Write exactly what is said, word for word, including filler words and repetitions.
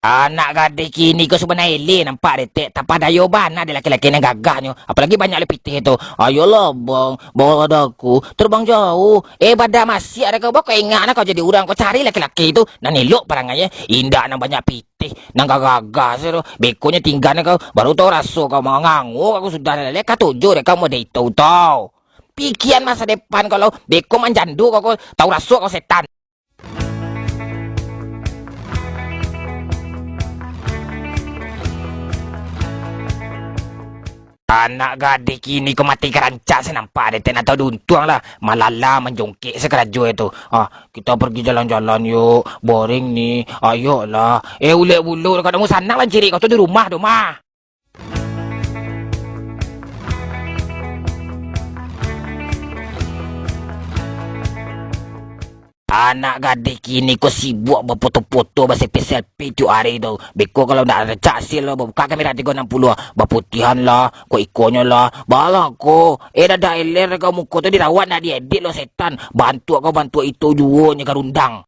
Anak gadih kini ko sabana eleh nampak dek tek, tapadayo bana dek laki-laki nan gagah nyo. Apolai banyak lo pitih tu. Ayolah abang, bawa dek aku, terbang jauh. Eh, badan masiak dek kau, baa kau indak nak kau jadi urang, kau cari laki-laki tu nan elok parangai e. Indak nan banyak pitih, nan gagah-gagah se tu. Beko nyo tingga kau, baru tau raso kau, mangango kau sudah lai, katuju dek kau model itu tau. Pikian masa depan kau lo, beko manjando kau, kau tau raso kau setan. Anak gadih kini ko mati ka rancak se nampak dek tek, nak tau diuntuang lah. Malala manjongkek se karajo e tu. Ah, kita pergi jalan-jalan yuk. Boring ni. Ayolah. Eh, ulek bulu, kau nak musanang lah cirik kau tu di rumah tu mah. Anak gadih kini ko sibuk bafoto-foto, baselfie-selfie tiok ari tu. Beko kalau ndak rancak asil lo, babuka kamera tigo anam puluah, baputihan lah, ko ikonyo lah, balah ko. Eh, dadah eler kau, muko tu dirawat, ndak diedit lo setan. Bantuak kau bantuak itu juo nyo garundang.